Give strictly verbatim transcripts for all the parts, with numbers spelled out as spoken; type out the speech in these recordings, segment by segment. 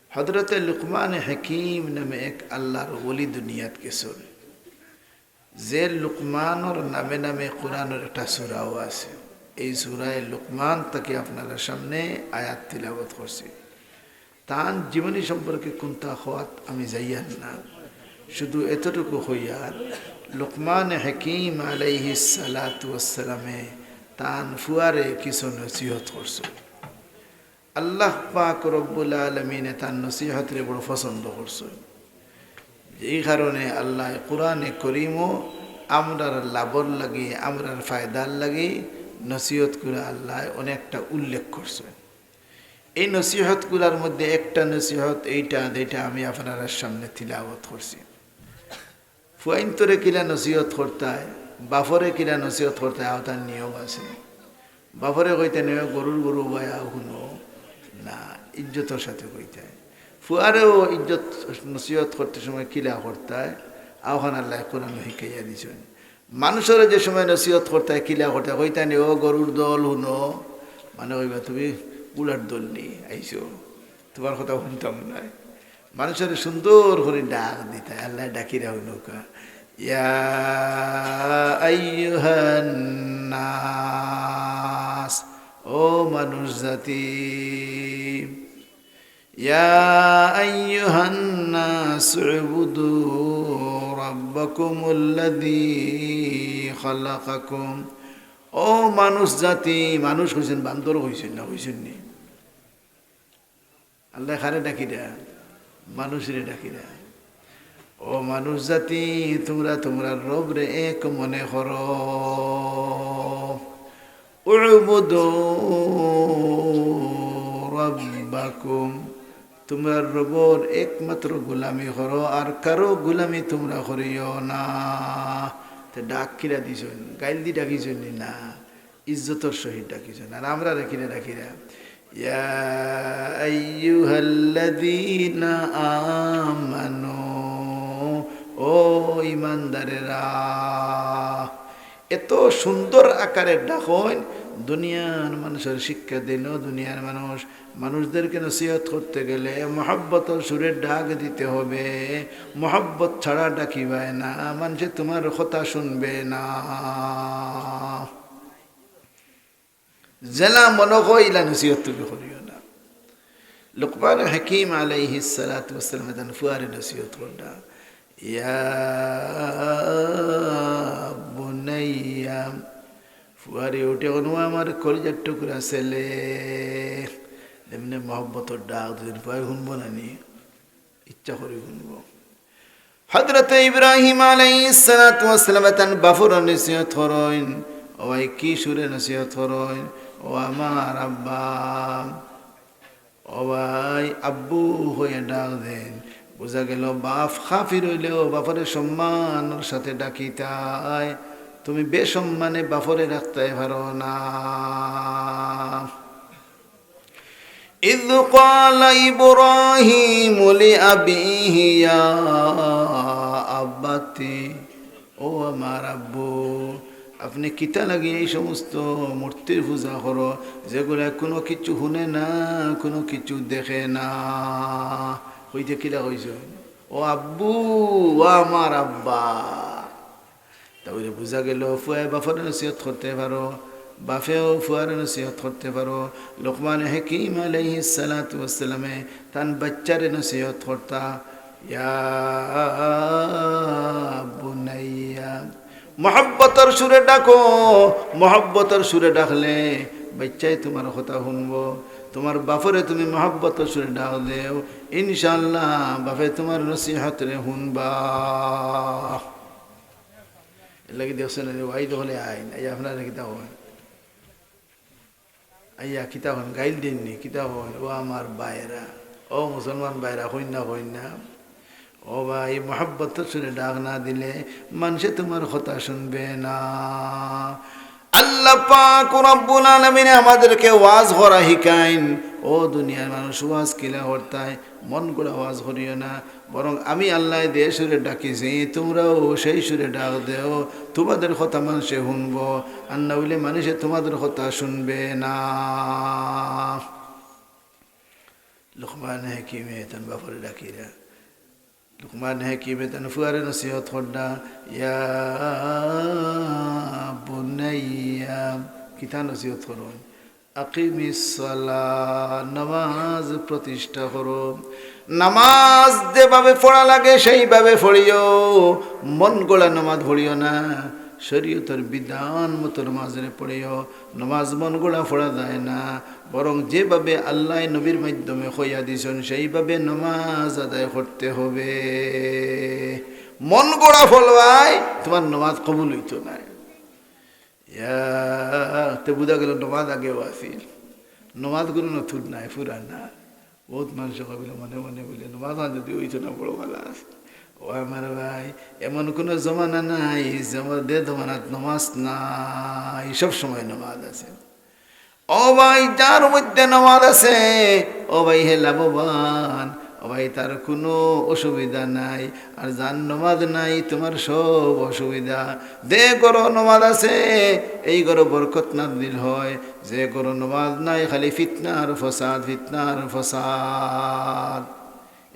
হযরতে লুকমানে হাকিম নামে এক আল্লাহর ওলি দুনিয়াত গেছইন। যে লুকমানর নামে নামে কোরআনর একটা সূরাও আছে। এই সূরায়ে লুকমান থাকি আপনারার সামনে আয়াত তিলাওয়াত করছি। তান জীবনী সম্পর্কে কুন্তা কওয়াত আমি যাইয়ার না, শুধু এতটুকু কইয়ার, লুকমানে হাকিম আলাইহিস সালাতু ওয়াস সালামে তান ফুয়ারে কিছু নসিহত করছইন। আল্লাহ পাক রব্বুল আলামিনে তান নসিহতরে বড় পছন্দ করছইন, যেই কারণে আল্লায় কোরআনে করিমো আমরার লাভর লাগি, আমরার ফায়দার লাগি নসিহতগুলা আল্লায় অনেকটা উল্লেখ করছইন। এই নসিহতগুলার মধ্যে একটা নসিহত এইটা, যেটা আমি আপনারার সামনে তিলাওয়াত করছি। ফুয়াইন্তরে কিলা নসিহত করতায়, বাফরে কিলা নসিহত করতায়, অতার নিয়ম আছে। বাফরে কইতায় নি, "ও গরুর গরু ভাই, আও হুনো না।" ইজ্জতর সাথে কইতায়। ফুয়ারেও ইজ্জত নসিহত করতে সময় কিলা করতায়, অখান আল্লায় কোরআনো হিকাইয়া দিছইন। মানুষরে যে সময় নসিহত করতায়, কিলা করতায়, কইতায় নি, "ও গরুর দল হুনো।" মানে কইবা, "তুমি ঘুড়ার দল নি আইছো, তুমার কথা হুনতাম নায়।" মানুষরে সুন্দর করি ডাক দিতায়, আল্লায় ডাকিরা হুনউক্কা, "ইয়া আইয়ুহান নাস, ও মানুষ জাতি।" ইয়া আইয়ুহান নাস উবুদু রাব্বাকুমুল্লাযী খালাকাকুম। ও মানুষ জাতি, মানুষ কইছইন, বান্দর কইছইন না, কইছইন নি? আল্লায় কারে ডাকিরা? মানুষরে ডাকিরা। ও মানুষ জাতি, তুমরা তুমরার রবরে এক মনে করো। উবুদু রাব্বাকুম, তুমরার রবর একমাত্র গোলামি করো, আর কারো গোলামি তুমরা করিও না। তে ডাক কিলা দিছইন? গাইল দি ডাকিছইন নি? না, ইজ্জতর সহিত ডাকিছইন। আর আমরারে কিলা ডাকিরা? ইয়া আইয়ুহাল্লাযীনা আমানু, ও ঈমানদারেরা। এত সুন্দর আকারে ডাকইন, দুনিয়ার মানুষরে শিক্ষা দেইন। ও দুনিয়ার মানুষ, মানুষদেরকে নসিহত করতে গেলে মহব্বতর সুরে ডাক দিতে হবে। মহব্বত ছাড়া ডাকিবায় না, মানষে তুমার কথা শুনবে না। যেলা মনো কয় ইলা নসিহত তুমি করিও না। লুকমান হাকিম আলাইহিস সালাতু ওয়াস সালামে তান ফুয়ারে নসিহত কররা, ইয়া বুনাইয়া, ফুয়ারে উঠে কইন, "ও আমার কলিজার টুকরা ছেলে।" এমনে মহব্বতর ডাক দিছইন, ফুয়ায় হুনবো না নি? ইচ্ছা করি হুনবো। হযরতে ইব্রাহিম আলাইহিস সালাতু ওয়াস সালামে তান বাফরে নসিহত করইন। ও ভাই, কি সুরে নসিহত করইন, "ও আমার আব্বা।" ও ভাই, আব্বু কইয়া ডাক দেইন। বুঝা গেল, বাফ কাফির অইলেও বাফরে সম্মানর সাথে ডাকিতায়। তুমি বেসম্মানে বাফরে ডাকতায় পারো না। إذ قال إبراهيم لأبيه يا أبت, ও আমার আব্বু, আপনে কিতা লাগি এই সমস্ত মূর্তির পূজা করো, যেগুলা কুনু কিচ্ছু হুনে না, কুনু কিচ্ছু দেখে না? কইতে কিলা কইছইন? ও আব্বু, ও আমার আব্বা। তাইলে বুঝা গেল, ফুয়ায় বাফরে নসিহত করতে পারো, বাফেও ফুয়ারে নসিহত করতে পারো। লোকমান হাকিম আলাইহিস সালাতু ওয়াস সালামে তান বাচ্চারে নসিহত করতা, ইয়া বুনাইয়া, মহব্বতর সুরে ডাকো, মহব্বতর সুরে ডাকলে বাচ্চায় তুমার কথা হুনবো। তুমার বাফরে তুমি মহব্বতর সুরে ডাক দেও, ইনশাআল্লাহ বাফে তুমার নসিহতরে হুনবা। এরলাগি দেখছইন নি, ওয়াইজ অকলে আইন, আইয়া আপনারা কিতা কইন? আইয়া কিতা কইন? গাইল দেইন নি, কিতা কইন? ও আমার ভাইরা, ও মুসলমান ভাইরা, কইন না, কইন না। ও ভাই, মহব্বতর সুরে ডাক না দিলে মানষে তুমার কথা হুনবে না। আল্লাহ পাক রব্বুল আলামিনে আমাদেরকে ওয়াজ করা হিকাইন। ও দুনিয়ার মানুষ, ওয়াজ কিলা করতায়? মন গড়া ওয়াজ করিও না, বরং আমি আল্লায় যে সুরে ডাকিছি, তুমরাও সেই সুরে ডাক দেও, তুমাদের কথা মানষে হুনবো, আর না অইলে মানষে তুমাদের কথা হুনবে না। লুকমান হাকিমে তান বাপরে ডাকিরা, লুকমান হাকিমে তান ফুয়ারে নসিহত কররা, "ইয়া বুনাইয়া।" কিতা নসিহত করইন? "আকিমিস সালাহ, নামাজ প্রতিষ্ঠা করো। নামাজ যেভাবে পড়া লাগে সেইভাবে পড়িও। মন গড়া নামাজ পড়িও না, শরীয়তর বিধান মতো নামাজরে পড়িও।" নামাজ মন গড়া পড়া যায় না, বরং যেভাবে আল্লায় নবীর মাধ্যমে কইয়া দিছইন, সেইভাবে নামাজ আদায় করতে হবে। মন গড়া পড়বায় তুমার নামাজ কবুল অইতো নায়। ইয়া, তে বুঝা গেল নামাজ আগেও আছিল, নামাজ কুনু নতুন নায়, পুরানা। বউত মানুষে কইবো মনে মনে বুলে, "নামাজ খান যদি অইতো না, বড় ভালা আছিল।" ও আমার ভাই, এমন কুনু জমানা নাই যে জমানাত নামাজ নাই, সব সময় নামাজ আছে। ও ভাই, যার মধ্যে নামাজ আছে, ও ভাই, হে লাভবান। ও ভাই, তার কুনু অসুবিধা নাই। আর যার নামাজ নাই, তুমার সব অসুবিধা। যে ঘরো নামাজ আছে, এই ঘরো বরকত নাজিল হয়। যে ঘরো নামাজ নাই, খালি ফিতনা আর ফসাদ, ফিতনা আর ফসাদ।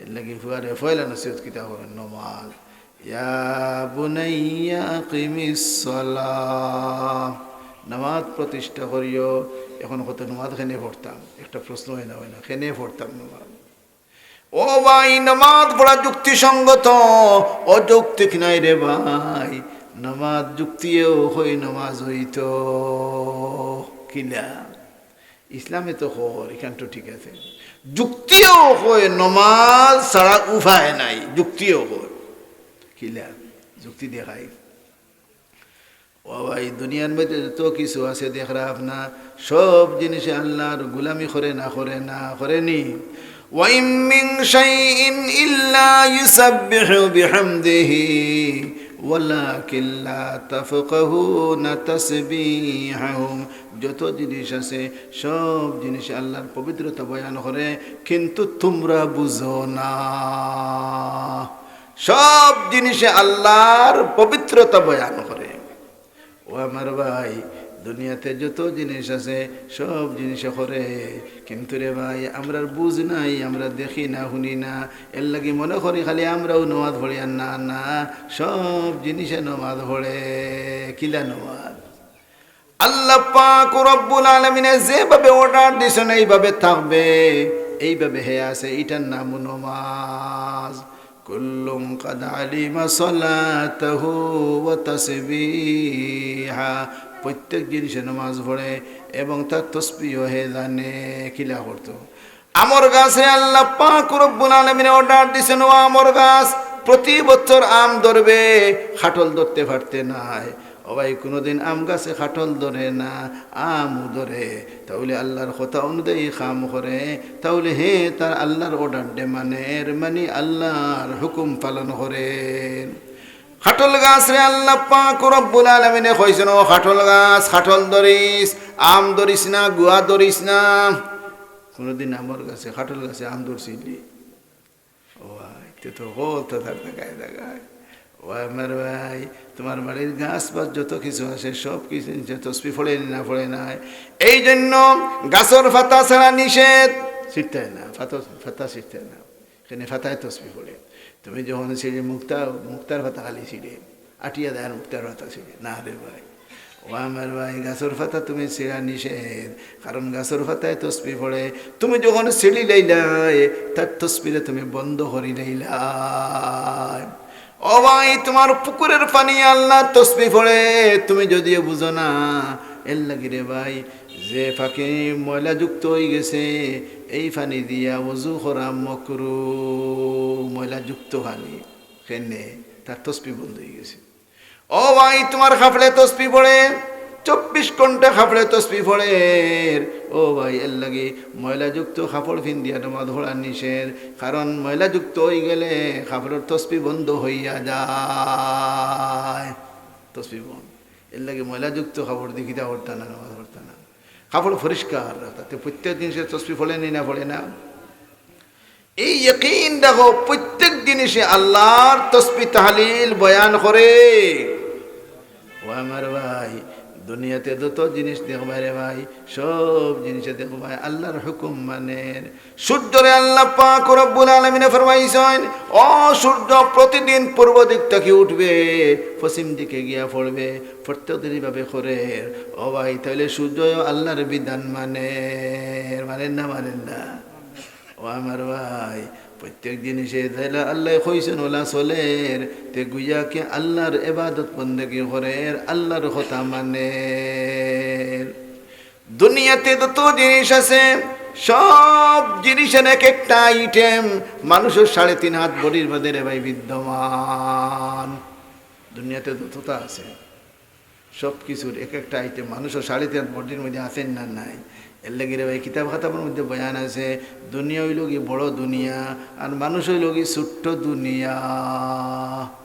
এর লাগি ফুয়ারে পয়লা নসিহত কিতা করইন? নামাজ। ইয়া বুনাইয়া আকিমিস সালাহ, নামাজ প্রতিষ্ঠা করিও। এখন কইন নামাজ কেনে পড়তাম? একটা প্রশ্ন অয় না, অয় না, কেনে পড়তাম নামাজ? ও ভাই, নামাজ পড়া যুক্তিসঙ্গত, অযৌক্তিক নায় রে ভাই। নামাজ যুক্তিও কয় নামাজ অইতো। কিলা? ইসলামে তো কর, ইখান তো ঠিক আছে। যুক্তিও কয় নামাজ ছাড়া উপায় নাই, যুক্তিও কয়। কিলা? যুক্তি দেখাই। ও ভাই, দুনিয়ার মধ্যে যত কিছু আছে দেখরা আপনা, সব জিনিসে আল্লার গুলামি করে না, করে না, করেনি? "ওয়া ইম মিন শাইইন ইল্লা ইউসাব্বিহু বিহামদিহি ওয়ালাকিন লা তাফকাহুনা তাসবিহাহুম।" যত জিনিস আছে, সব জিনিসে আল্লার পবিত্রতা বয়ান করে, কিন্তু তুমরা বুঝো না। সব জিনিসে আল্লার পবিত্রতা বয়ান করে। ও আমার ভাই, দুনিয়াতে যত জিনিস আছে, সব জিনিসে করে, কিন্তু রে ভাই, আমরার বুঝ নাই, আমরা দেখি না, হুনি না, এর লাগি মনে করি খালি আমরাউ নামাজ পড়ি। আর না, না, সব জিনিসে নামাজ পড়ে। কিলা নামাজ? আল্লাহ পাক রব্বুল আলামিনে যেভাবে order দিছইন, এইভাবে থাকবে, এইভাবে হে আছে, ইটার নাম নামাজ। কুল্লুন কাদ আলিমা সালাতাহু ওয়া তাসবিহা। প্রত্যেক জিনিসে নামাজ পড়ে এবং তার তসবিহও হে জানে। কিলা করতো? আমর গাছরে আল্লাহ পাক রব্বুল আলামিনে order দিছইন, ও আমর গাছ, প্রতি বছর আম ধরবে, কাঠল ধরতে পারতে নায়। ও ভাই, কুনুদিন আম গাছে কাঠল ধরে না, আমও ধরে। তাইলে আল্লার কথা অনুযায়ী কাম করে, তাইলে হে তার আল্লার order দে মানের, মানি আল্লার হুকুম পালন করের। কাঠল গাছরে আল্লাহ পাক রব্বুল আলামিনে কইছইন, "ও কাঠল গাছ, কাঠল ধরিস, আম ধরিস না, গুয়া ধরিস না।" কুনুদিন আমর গাছে, কাঠল গাছে আম ধরছিনি? ও ভাই, তে তো গল তো তার জাগায় জাগায়। ও আমার ভাই, তুমার বাড়ির গাছ বা যত কিছু আছে, সব কিছু নিচে তসবি পড়ে নি না পড়ে নায়? এই জন্য গাছর পাতা ছিড়া নিষেধ, ছিড়তে না, পাতা, পাতা ছিড়তে না। কেনে পাতায় তসবি পড়ে। তুমি যখন ছিড়ি মুক্তা, মুক্তার পাতা খালি ছিড়ে, আটিয়া দেয় আর মুক্তার পাতা ছিড়ে। না রে ভাই, ও আমার ভাই, গাছর পাতা তুমি ছিড়া নিষেধ, কারণ গাছর পাতায় তসবি পড়ে। তুমি যখন ছিড়ি লাইলায়, তার তসবিরে তুমি বন্ধ করি লাইলায়। ও ভাই, তুমার পুকুরের পানি আল্লার তসবি পড়ে, তুমি যদিও বুঝো না, এর লাগি রে ভাই, যে পানি ময়লাযুক্ত অইগেছে, এই পানি দিয়া ওযু করা মকরু, ময়লাযুক্ত পানি। কেনে? তার তসবি বন্ধ অইগেছে। ও ভাই, তুমার কাপড়ে তসবি পড়ে, চব্বিশ ঘন্টা কাপড়ে তসবি পড়ের। ও ভাই, এর লাগি ময়লাযুক্ত কাপড় পিন্দিয়া নামাজ পড়া নিষেধ, কারণ ময়লাযুক্ত অইগেলে কাপড়র তসবি বন্ধ অইয়া যায়, তসবি বন্ধ। এর লাগি ময়লাযুক্ত কাপড় দি কিতা করতা না, নামাজ পড়তা না। কাপড় পরিষ্কার রাখতা। তে প্রত্যেক জিনিসে তসবি পড়ে নি না পড়ে না? এই ইয়াকিন রাখো, প্রত্যেক জিনিসে আল্লার তসবি তাহলিল বয়ান করে। ও আমার ভাই, দুনিয়াতে যত জিনিস দেখবায় রে ভাই, সব জিনিসে দেখবায় আল্লাহর হুকুম মানের। সূর্যরে আল্লাহ পাক রব্বুল আলামিনে ফরমাইছইন, "ও সূর্য, প্রতিদিন পূর্ব দিক থাকি উঠবে, পশ্চিম দিকে গিয়া পড়বে, প্রত্যেক দিন ইভাবে করের।" ও ভাই, তাইলে সূর্যও আল্লাহর বিধান মানের, মানের না, মানের না? ও আমার ভাই, প্রত্যেক জিনিসে যেলা আল্লায় কইছইন ওলা চলের, তে গুইয়া কি আল্লাহর ইবাদত বন্দেগি করের, আল্লাহর কথা মানের। দুনিয়াতে যত জিনিস আছে, সব জিনিসের এক একটা আইটেম মানুষর সাড়ে তিন হাত বডির মাঝে রে ভাই বিদ্যমান। দুনিয়াতে যততা আছে, সব কিছুর এক একটা আইটেম মানুষর সাড়ে তিন হাত বডির মধ্যে আছে না নাই? এর লাগি রে ভাই, কিতাব খাতাবর মধ্যে বয়ান আছে, দুনিয়া অইলোগি বড় দুনিয়া, আর মানুষ অইলোগি ছোট্ট দুনিয়া।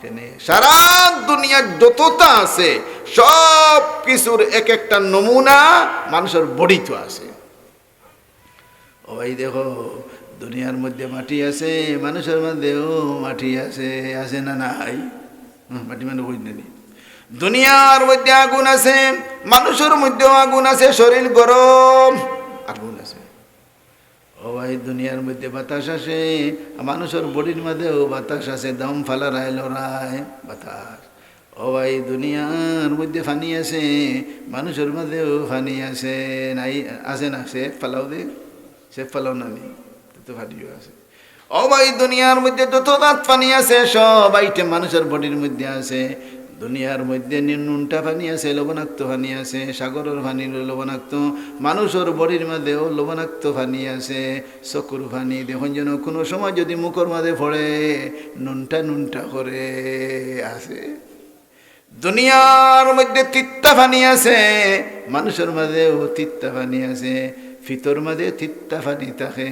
কেনে? সারা দুনিয়ার যততা আছে, সব কিছুর এক একটা নমুনা মানুষর বডিত আছে। ও ভাই দেখো, দুনিয়ার মধ্যে মাটি আছে, মানুষর মাঝেও মাটি আছে, আছে না নাই? হুম, মাটি মানে বুঝলেনি? দুনিয়ার মধ্যে আগুন আছে, মানুষর মধ্যেও আগুন আছে, শরীর গরম, আগুন আছে। ও ভাই, দুনিয়ার মধ্যে বাতাস আছে, মানুষর বডির মাঝেও বাতাস আছে, দম ফালারায় লড়ায় বাতাস। ও ভাই, দুনিয়ার মধ্যে পানি আছে, মানুষর মাঝেও পানি আছে, নাই? আছে না? সেফ ফালাও দে, সেফ ফালাও না নি? তো, তো পানিও আছে। ও ভাই, দুনিয়ার মধ্যে যত জাত পানি আছে, সব আইটেম মানুষর বডির মধ্যে আছে। দুনিয়ার মধ্যে নি-, নুনটা পানি আছে, লবণাক্ত পানি আছে, সাগরর পানি লবণাক্ত, মানুষর বডির মাঝেও লবণাক্ত পানি আছে। চকুর পানি দেখইন যেন কুনু সময় যুদি মুখর মাঝে পড়ে, নুনটা নুনটা করে আছে। দুনিয়ার মধ্যে তিত্তা পানি আছে, মানুষর মাঝেও তিত্তা পানি আছে, ফিতর মাঝে তিত্তা পানি থাকে।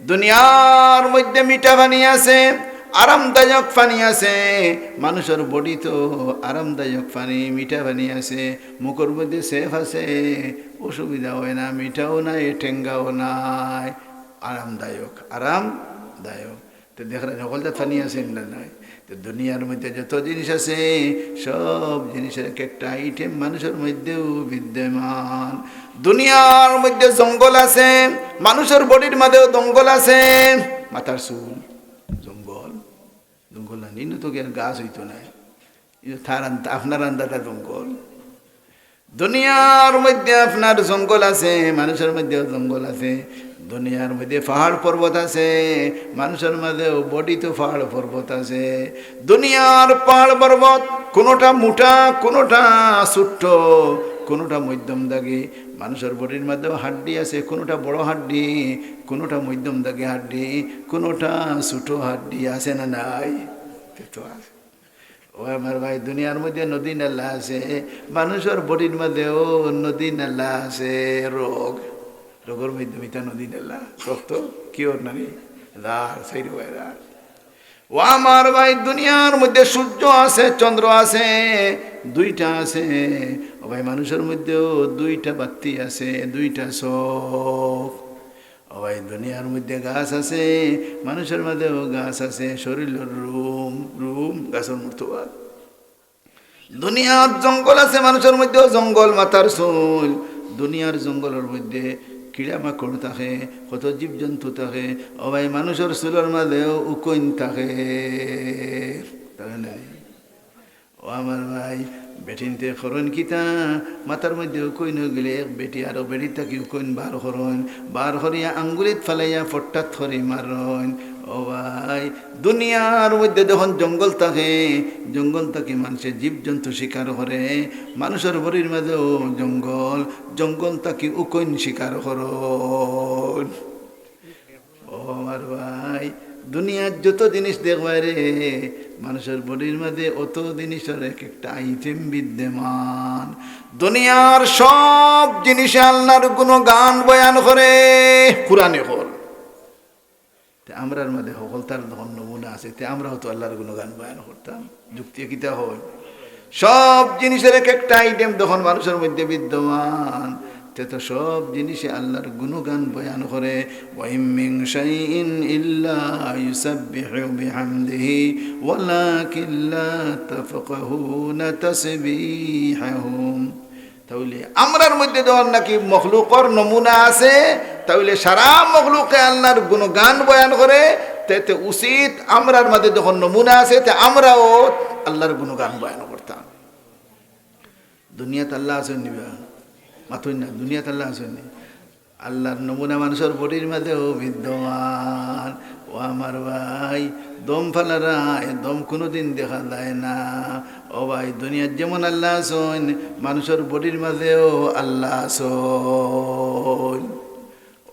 দুনিয়ার মধ্যে মিঠা পানি আছে, আরামদায়ক পানি আছে, মানুষর বডিত আরামদায়ক পানি, মিঠা পানি আছে, মুখর মধ্যে সেফ আছে, অসুবিধা অয় না, মিঠাও নাই, টেঙ্গাও নাই, আরামদায়ক, আরামদায়ক। তে দেখরা, হকল জাত পানি আছে না নাই? তে দুনিয়ার মধ্যে যত জিনিস আছে, সব জিনিসর এক একটা আইটেম মানুষর মধ্যেও বিদ্যমান। দুনিয়ার মধ্যে জঙ্গল আছে, মানুষর বডির মাঝেও জঙ্গল আছে। মাথার চুল জঙ্গল, জঙ্গল না নিলে তো কি আর গাছ অইতো নায়। ইনো তার আন-, আপনার আন্দাজা জঙ্গল। দুনিয়ার মধ্যে আপনার জঙ্গল আছে, মানুষর মধ্যেও জঙ্গল আছে। দুনিয়ার মধ্যে পাহাড় পর্বত আছে, মানুষর মাঝেও বডিত পাহাড় পর্বত আছে। দুনিয়ার পাহাড় পর্বত কুনুটা মুটা, কুনুটা ছোট্ট, কুনুটা মধ্যম দাগি। মানুষর বডির মাঝেও হাড্ডি আছে, কুনুটা বড় হাড্ডি, কুনুটা মধ্যম দাগি হাড্ডি, কুনুটা ছোট হাড্ডি, আছে না নাই? তে তো আছে। ও আমার ভাই, দুনিয়ার মধ্যে নদী নালা আছে, মানুষর বডির মাঝেও নদী নালা আছে। রোগ, রোগর মধ্যে মিটা নদী নালা, রক্ত কি ওর নানি? রার, সেই রোগ রার। ও আমার ভাই, দুনিয়ার মধ্যে সূর্য আছে, চন্দ্র আছে, দুইটা আছে। ও ভাই, মানুষর মধ্যেও দুইটা বাত্তি আছে, দুইটা চোখ। ও ভাই, দুনিয়ার মধ্যে গাছ আছে, মানুষর মাঝেও গাছ আছে, শরীরর রুম, রুম, গাছর মতো আর। দুনিয়ার জঙ্গল আছে, মানুষর মধ্যেও জঙ্গল, মাথার চুল। দুনিয়ার জঙ্গলর মধ্যে কিড়া মাকড় থাকে, কত জীবজন্তু থাকে। ও ভাই, মানুষর চুলর মাঝেও উকইন থাকে, থাকে না? ও আমার ভাই, বেটিন্তে করইন কিতা? মাথার মধ্যে উকইন অইগেলে এক বেটি আরো বেটি থাকি উকইন বার করইন, বার করিয়া আঙ্গুলিত ফালাইয়া ফট্টাত করি মারইন। ও ভাই, দুনিয়ার মধ্যে যখন জঙ্গল থাকে, জঙ্গল থাকি মানষে জীবজন্তু শিকার করে, মানুষর বডির মাঝেও জঙ্গল, জঙ্গল থাকি উকইন শিকার করইন। ও আমার ভাই, দুনিয়ার যত জিনিস দেখবায় রে, মানুষর বডির মাঝে অত জিনিসর এক একটা আইটেম বিদ্যমান। দুনিয়ার সব জিনিসে আল্লাহর গুণগান বয়ান করে, কুরআনে কর। তে আমরার মাঝে হকলতার যখন নমুনা আছে, তে আমরাও তো আল্লাহর গুণগান বয়ান করতাম। যুক্তি কিতা হয়? সব জিনিসর এক একটা আইটেম যখন মানুষর মধ্যে বিদ্যমান, তে তো সব জিনিসে আল্লাহর গুণগান বয়ান করে। "ওয়া ইম মিন শাইইন ইল্লা ইউসাব্বিহু বিহামদিহি ওয়ালাকিন লা তাফকাহুনা তাসবিহাহুম।" তাইলে আমরার মধ্যে যখন নাকি মখলুকর নমুনা আছে, তাইলে সারা মখলুকে আল্লাহর গুণগান বয়ান করে, তে তে উচিত আমরার মধ্যে যখন নমুনা আছে, তে আমরাও আল্লাহর গুণগান বয়ান করতাম। দুনিয়াত আল্লাহ আছইন নি বা? মাতইন না, দুনিয়াত আল্লাহ আছইন নি? আল্লাহর নমুনা মানষর বডির মাঝেও বিদ্যমান। ও আমার ভাই, দম ফালারা, এ দম কুনুদিন দেখা যায় না। ও ভাই, দুনিয়াত যেমন আল্লাহ আছইন, মানষর বডির মাঝেও আল্লাহ আছইন।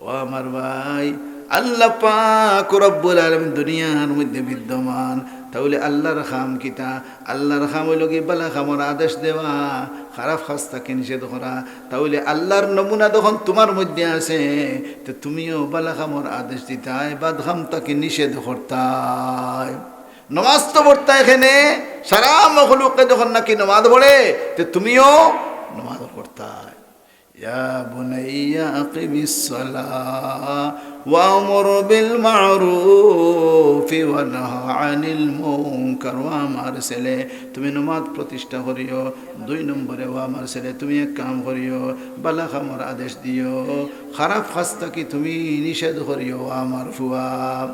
ও আমার ভাই, আল্লাহ পাক রব্বুল আলামিন দুনিয়ার মধ্যে বিদ্যমান। তাইলে আল্লাহর কাম কিতা? আল্লাহর কাম অইলো কি বালা কামর আদেশ দেওয়া, খারাপ কাজ থাকি নিষেধ করা। তাইলে আল্লাহর নমুনা যখন তুমার মধ্যে আছে, তে তুমিও বালা কামর আদেশ দিতায়, বাদ কাম থাকি নিষেধ করতায়। নমাজ তো পড়তায় কেনে, সারা মখলুকে যখন নাকি নমাজ পড়ে, তে তুমিও নমাজ পড়তায়। يا بني أقم الصلاة وأمر بالمعروف وانه عن المنكر। ও আমার ছেলে, তুমি নমাজ প্রতিষ্ঠা করিও। দুই নম্বরে, ও আমার ছেলে, তুমি এক কাম করিও, বালা কামর আদেশ দিও, খারাপ কাজ থাকি তুমি নিষেধ করিও, ও আমার ফুয়া।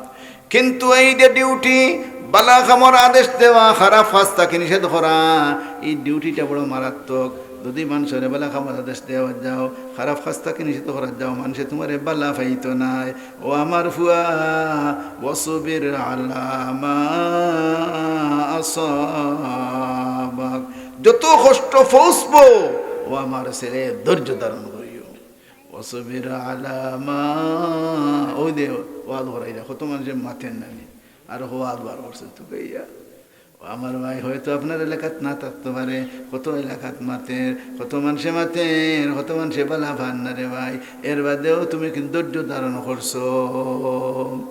কিন্তু এই যে ডিউটি, বালা কামর আদেশ দেওয়া, খারাপ কাজ থাকি নিষেধ করা, এই ডিউটিটা বড় মারাত্মক। যদি মানষরে বালা কামর আদেশ দেওয়া যাও, খারাপ কাজ থাকি নিষেধ করা যাও, মানষে তুমারে বালা পাইতো নায়। ও আমার ফুয়া, ওয়াসবির আলা মা আসাবাক, যত কষ্ট পৌঁছবো, ও আমার ছেলে, ধৈর্য ধারণ করিও। ওয়াসবির আলা মা, ওই দে, ওয়াজ করাইরা, কত মানষে মাতের নানি, আর ওয়াজ বার করছে তো গইয়া। ও আমার ভাই, হয়তো আপনার এলাকাত না থাকতে পারে, কত এলাকাত মাতের, কত মানষে মাতের, কত মানষে বালা পার না রে ভাই, এর বাদেও তুমি কিন্তু ধৈর্য ধারণ করছো।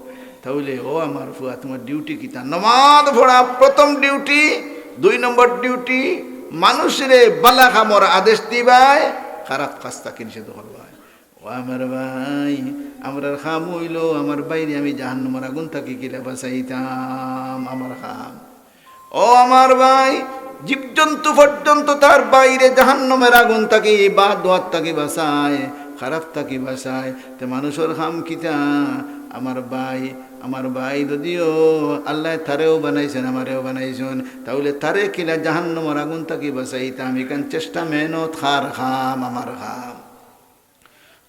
তাইলে ও আমার ফুয়া, তুমার ডিউটি কিতা? নমাজ পড়া প্রথম ডিউটি। দুই নম্বর ডিউটি, মানষরে বালা কামর আদেশ দিবায়, খারাপ কাজ থাকি নিষেধ করবায়। ও আমার ভাই, আমরার কাম অইলো, আমার ভাইরে আমি জাহান্নামর আগুন থাকি কিলা বাঁচাইতাম, আমার কাম। ও আমার ভাই, জীবজন্তু পর্যন্ত তার ভাইরে জাহান্নামের আগুন থাকি, বাদ দোয়াত থাকি বাঁচায়, খারাপ থাকি বাঁচায়। তে মানষর কাম কিতা? আমার ভাই, আমার ভাই যদিও আল্লায় তারেও বানাইছইন, আমারেও বানাইছইন, তাইলে তারে কিলা জাহান্নামর আগুন থাকি বাঁচাইতাম? ইখান চেষ্টা মেহনত কার কাম? আমার কাম।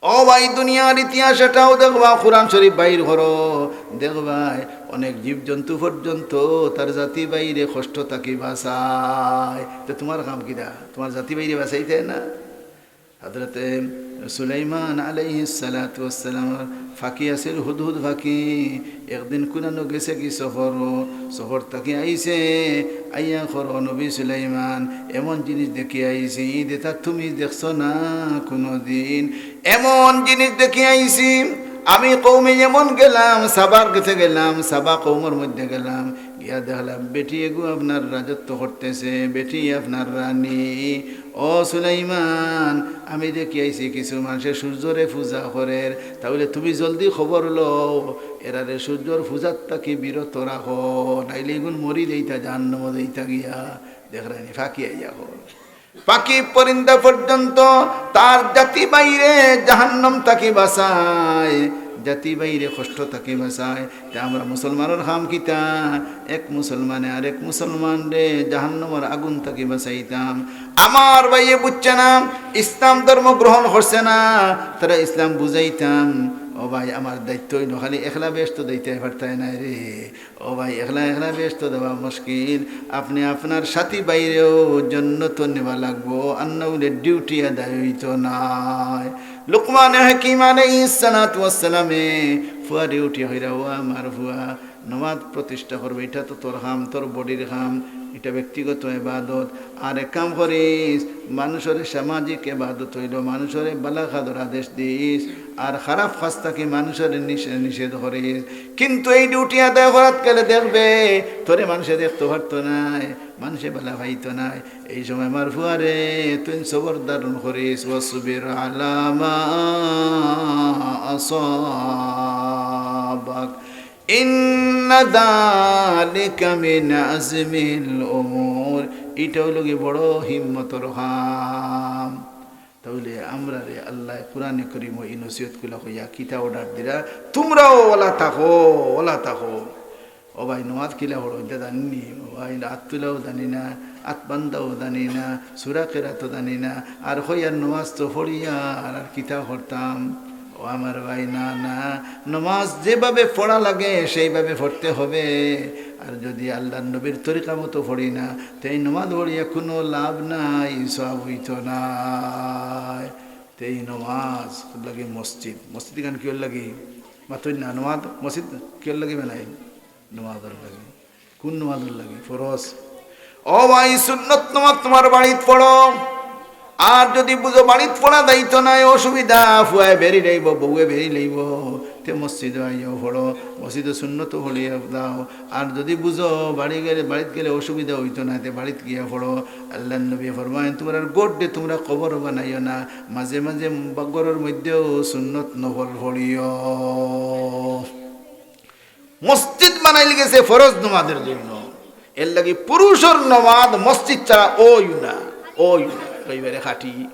ও ভাই, দুনিয়ার ইতিহাস এটাও দেখবা, কোরআন শরীফ বাইর করো, দেখবায় অনেক জীবজন্তু পর্যন্ত তার জাতি ভাইরে কষ্ট থাকি বাঁচায়। তে তুমার কাম কিতা? তুমার জাতি ভাইরে বাঁচাইতায় না? হযরতে সুলাইমান আলাইহিস সালাতু ওয়াস সালামর পাখি আছিল হুদহুদ পাখি। একদিন কুনানো গেছে কি সফরো, সফর থাকি আইছে, আইয়া কর, "ও নবী সুলাইমান, এমন জিনিস দেখি আইছি, যেটা তুমি দেখছো না কুনুদিন। এমন জিনিস দেখি আইছি, আমি কওমে ইয়ামান গেলাম, সাবার গেছে গেলাম, সাবা কওমর মধ্যে গেলাম, গিয়া দেখলাম বেটি এগু আপনার রাজত্ব করতেছে, বেটি আপনার রানী। ও সুলাইমান, আমি দেখি আইছি কিছু মানষে সূর্যরে পূজা করের, তাইলে তুমি জলদি খবর লও, এরারে সূর্যর পূজার থাকি বিরত রাখো, নাইলে ইগুন মরি যাইতা, জাহান্নামো যাইতা গিয়া।" দেখরায়নি, পাখি আইয়া কর। পাখি পরিন্দা পর্যন্ত তার জাতি ভাইরে জাহান্নাম থাকি বাঁচায়, জাতি ভাইরে কষ্ট থাকি বাঁচায়। তে আমরা মুসলমানর কাম কিতা? এক মুসলমানে আরেক মুসলমানরে জাহান্নামর আগুন থাকি বাঁচাইতাম। আমার ভাইয়ে বুঝছে না, ইসলাম ধর্ম গ্রহণ করছে না, তারে ইসলাম বুঝাইতাম। ও ভাই, আমার দায়িত্ব অইলো খালি একলা বেহেস্তো যাইতায় পারতায় নায় রে। ও ভাই, একলা একলা বেহেস্তো যাওয়া মুশকিল। আপনে আপনার সাথী ভাইরেও জন্নতো নেওয়া লাগবো, আর না অইলে ডিউটি আদায় অইতো নায়। লুকমানে হাকিম আলাইহিস সালাতু ওয়াস সালামে ফুয়ারে উঠিয়া কইরা, "ও আমার ফুয়া, নমাজ প্রতিষ্ঠা করবে, ইটা তো তোর কাম, তোর বডির কাম, ইটা ব্যক্তিগত ইবাদত। আর এক কাম করিস, মানষরে সামাজিক ইবাদত অইলো, মানষরে বালা কাজর আদেশ দিস, আর খারাপ কাজ থাকি মানষরে নিষে-, নিষেধ করিস। কিন্তু এই ডিউটি আদায় করাত গেলে দেখবে, তোরে মানষে দেখতো পারতো নায়, মানষে বালা পাইতো নায়। এই সময় আমার ফুয়ারে তুই সবর ধারণ করিস, ওয়াসবির আলা মা আসাবাক।" ইন্না যালিকা মিন আজমিল উমুর, ইটা অইলো গি বড় হিম্মতর কাম। তাইলে আমরারে আল্লায় কোরআনে করিমো ই নসিহতগুলা কইয়া কিতা অর্ডার দিরা, তুমরাও অলা থাকো, অলা থাকো। ও ভাই, নমাজ কিলা পড়ো, ইতা জানইন নি? ও ভাই, আত তুলাও জানি না, আত বান্ধাও জানি না, সুরা কেরাতও জানি না, আর কইয়ার নমাজ তো পড়িয়ার, আর কিতা করতাম? ও আমার ভাই, না, না, নমাজ যেভাবে পড়া লাগে সেইভাবে পড়তে হবে। আর যদি আল্লার নবীর তরিকা মতো পড়ি না, তে ই নমাজ পড়িয়া কুনু লাভ নাই, সওয়াব অইতো নায়। তে ই নমাজ লাগে মসজিদ, মসজিদ ইখান কিওর লাগি? মাতইন না, নমাজ মসজিদ কিওর লাগি বানাইন? নমাজর লাগি। কুন নমাজর লাগি? ফরজ। ও ভাই, সুন্নত নমাজ তুমার বাড়িত পড়ো। আর যদি বুঝো বাড়িত পড়া যাইতো নায়, অসুবিধা, ফুয়ায় বেড়ি লইবো, বউয়ে বেড়ি লইবো, তে মসজিদো আইয়াও পড়ো, মসজিদো সুন্নতও পড়িয়া যাও। আর যদি বুঝো বাড়ি গেলে, বাড়িত গেলে অসুবিধা অইতো নায়, তে বাড়িত গিয়া পড়ো। আল্লার নবী ফরমাইন, তুমরার ঘররে তুমরা কবর বানাইও না, মাঝে মাঝে বা-, ঘরর মধ্যেও সুন্নত নফল পড়িও। মসজিদ বানাইল গেছে ফরজ নমাজর জন্য, এর লাগি পুরুষর নমাজ মসজিদ ছাড়া অয় না, অয় না, একেবারে খাটি।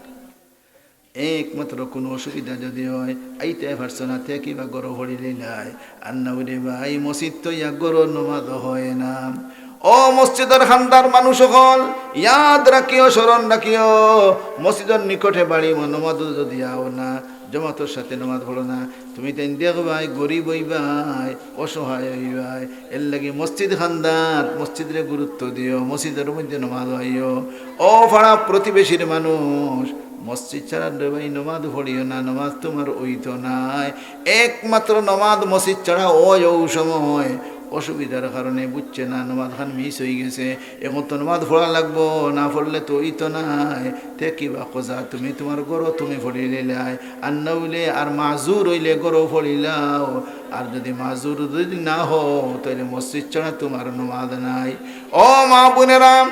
একমাত্র কুনু অসুবিধা যদি অয়, আইতে পারছো না, তে কিবা ঘরো পড়িলিলায়। আর না অইলে ভাই, মসজিদ তো ইয়া ঘরো নমাজ হয় না। ও মসজিদর খান্দার মানুষ অকল, ইয়াদ রাখিও, স্মরণ রাখিও, মসজিদর নিকটে বাড়ি ম-, নমাজও যদি আও না, জমাতর সাথে নমাজ পড়ো না, তুমি তাইন দেখবায় গরিব অইবায়, অসহায় অইবায়। এর লাগি মসজিদ খান্দাত, মসজিদরে গুরুত্ব দিও, মসজিদর মধ্যে নমাজ আইও। ও পাড়া প্রতিবেশীর মানুষ, মসজিদ ছাড়া রে ভাই নমাজ পড়িও না, নমাজ তুমার অইতো নায়। একমাত্র নমাজ মসজিদ ছাড়া অয় অউ সময়, অসুবিধার কারণে বুঝছে না, নমাজ খান মিস অইগেছে, এখন তো নমাজ পড়া লাগবো, না পড়লে তো অইতো নায়। তে কিবা কজা, তুমি তুমার ঘরো তুমি পড়িলিলায়, আর না অইলে আর মাজুর অইলে ঘরো পড়িলাও। আর যদি মাজুর যদি না হও, তাইলে মসজিদ ছাড়া তুমার নমাজ নাই। ও মা বোনেরা,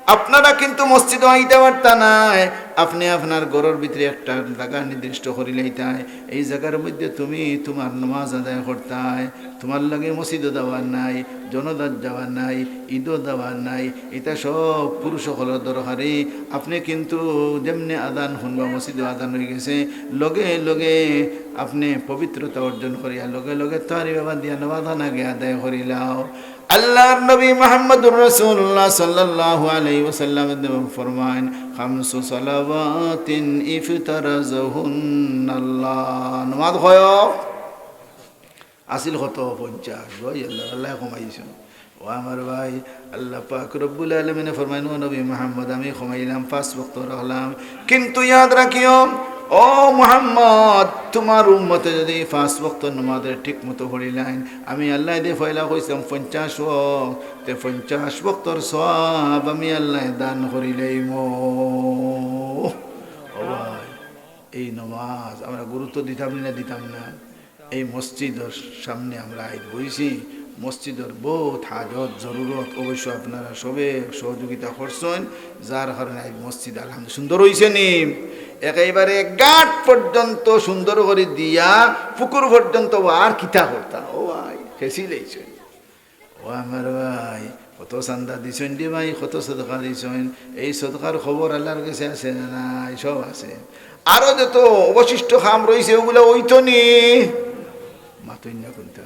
আপনারা কিন্তু মসজিদো আইতা পারতা নায়, আপনে আপনার ঘরর ভিতরে একটা জাগা নির্দিষ্ট করিলাইতায়, এই জাগার মধ্যে তুমি তুমার নমাজ আদায় করতায়। তুমার লাগি মসজিদো যাওয়ার নাই, জনাজাত যাওয়ার নাই, ইদো যাওয়ার নাই, ইতা সব পুরুষ অকলর দরকারি। আপনে কিন্তু যেমনে আজান হুনবা মসজিদো আজান অইগেছে, লগে লগে আপনে পবিত্রতা অর্জন করিয়া লগে লগে তারি বাবা দিয়া নমাজ খান আগে আদায় করিলাও। আল্লার নবী মুহাম্মদুর রাসূলুল্লাহ সাল্লাল্লাহু আলাইহি ওয়াসাল্লাম ফরমাইন, "খামসু সালাওয়াতিন ইফতারাজাহুন্নাল্লাহ।" নমাজ কয় আছিল কত? পঞ্চাশ। ভাই, আল্লাহ, আল্লায় কমাইছইন। ও আমার ভাই, আল্লাহ পাক রব্বুল আলামিনে ফরমাইন, "ও নবী মুহাম্মদ, আমি কমাইলাম, পাঁচ ওয়াক্ত রাখলাম, কিন্তু ইয়াদ রাখিও, ও মুহাম্মদ, তুমার উম্মতে যদি পাঁচ ওয়াক্ত নমাজরে ঠিক মতো পড়িলাইন, আমি আল্লায় দে পয়লা কইছলাম পঞ্চাশ ওয়াক্ত, তে পঞ্চাশ ওয়াক্তর সওয়াব আমি আল্লায় দান করিলাইমু।" ও ভাই, এই নমাজ আমরা গুরুত্ব দিতাম না, দিতাম না? এই মসজিদর সামনে আমরা আইজ বইছি, মসজিদর বউত হাজত, জরুরত, অবশ্য আপনারা সবে সহযোগিতা করছইন, যার কারণে আইজ মসজিদ আলহামদুলিল্লাহ সুন্দর অইছে নি? একেবারে গাট পর্যন্ত সুন্দর করি দিয়া, পুকুর পর্যন্ত আর কিতা করতা? ও ভাই, খেছি লইছইন। ও আমার ভাই, কত চান্দা দিছইন রে ভাই, কত সদকা দিছইন। এই সদকার খবর আল্লার গেছে আছে না নাই? সব আছে। আরো যত অবশিষ্ট কাম রইছে, অগুলা অইতো নি? মাতইন না কুনতা?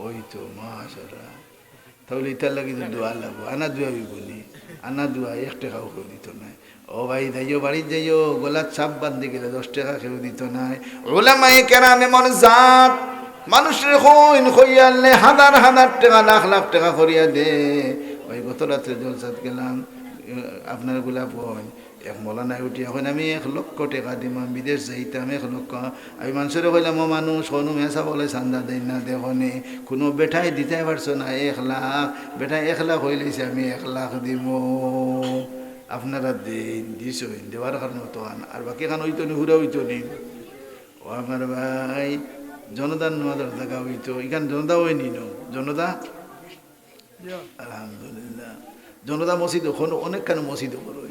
অইতো, মাশাআল্লাহ। তাইলে ইতার লাগি তো দোয়া লাগবো। আনা দোয়া অইবো নি? আনা দোয়া এক টেকাও কেউ দিতো নায়। ও ভাই, যাইও, বাড়িত যাইও, গলাত সাপ বান্ধি গেলে দশ টেকা কেউ দিতো নায়। উলামায়ে কেরাম এমন জাত, মানুষরে কইন, কইয়া আনলে হাজার হাজার টেকা, লাখ লাখ টেকা করিয়া দে। ওই গত রাত্রে জলসাত গেলাম, আপনার গোলাপ কইন, এক মৌলানায় উঠিয়া কইন, "আমি এক লক্ষ টেকা দিমু, আমি বিদেশ যাইতাম, এক লক্ষ।" আমি মানষরে কইলাম, "ও মানুষ, কুনু মেসাব অকলে চান্দা দেইন না, দেখো নি, কুনু বেটায় দিতায় পারছো না এক লাখ, বেটায় এক লাখ কইলাইছে, আমি এক লাখ দিমু।" আপনারা দেইন, দিছইন, দেওয়ার কারণে তো আন, আর বাকি খান অইতো নি, হুরা অইতো নি। ও আমার ভাই, জনতার নমাজর জাগা অইতো, ইখান জনতা অয় নি ন? জনতা? আলহামদুলিল্লাহ। জনতা মসজিদ অখন অনেকখান মসজিদ অকল অয়।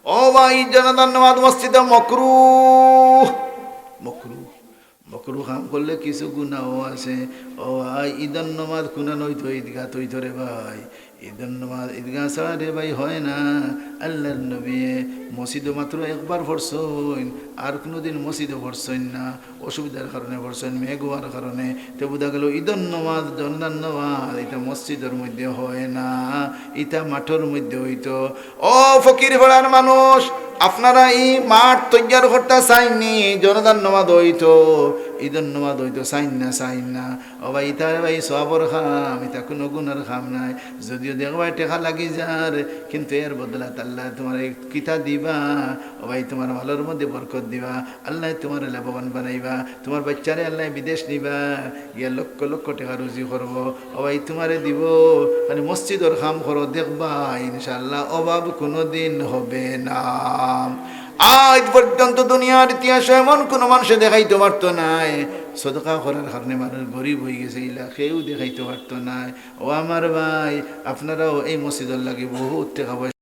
ও ভাই, জনতার নমাজ মসজিদে মকরুহ, মকরুহ। মকরুহ কাম করলে কিছু গুনাও আছে। ও ভাই, ইদর নমাজ কুনান অইতো, ইদগাত অইতো রে ভাই। ঈদর নমাজ ঈদগাহ ছাড়া রে ভাই হয় না। আল্লাহর নবী মসজিদো মাত্র একবার পড়ছইন, আর কুনুদিন মসজিদো পড়ছইন না। অসুবিধার কারণে পড়ছইন, মেঘ অওয়ার কারণে। তে বুঝা গেল ঈদর নমাজ, জনাজার নমাজ, ইটা মসজিদর মধ্যে হয় না, ইটা মাঠর মধ্যে অইতো। ও ফকির পাড়ার মানুষ, আপনারা ই মাঠ তৈয়ার করতা চাইননি, জনাজার নমাজ অইতো, ঈদর নমাজ অইতো, চাইন না, চাইন না। ও ভাই, ইতা রে ভাই সওয়াবর কাম, ইতা কুনু গুনার কাম নায়। যদিও দেখবায় টেকা লাগি যার, কিন্তু এর বদলাত আল্লায় তুমারে কিতা দিবা? ও ভাই, তুমার মালর মধ্যে বরকত দিবা, আল্লায় তুমারে লাভবান বানাইবা, তুমার বাইচ্চারে আল্লায় বিদেশ নিবা, গিয়া লক্ষ লক্ষ টেকা রুজি করবো। ও ভাই, তুমারে দিবো, খালি মসজিদর কাম করো, দেখবায় ইনশাআল্লাহ অভাব কুনুদিন হবে না। আইজ পর্যন্ত দুনিয়ার ইতিহাসো এমন কুনু মানষে দেখাইতো পারতো নায়, সদকা করার কারণে মানুষ গরিব অইগেছে, ইলা কেউ দেখাইতো পারতো নায়। ও আমার ভাই, আপনারাও এই মসজিদর লাগি বহুত টেকা পয়সা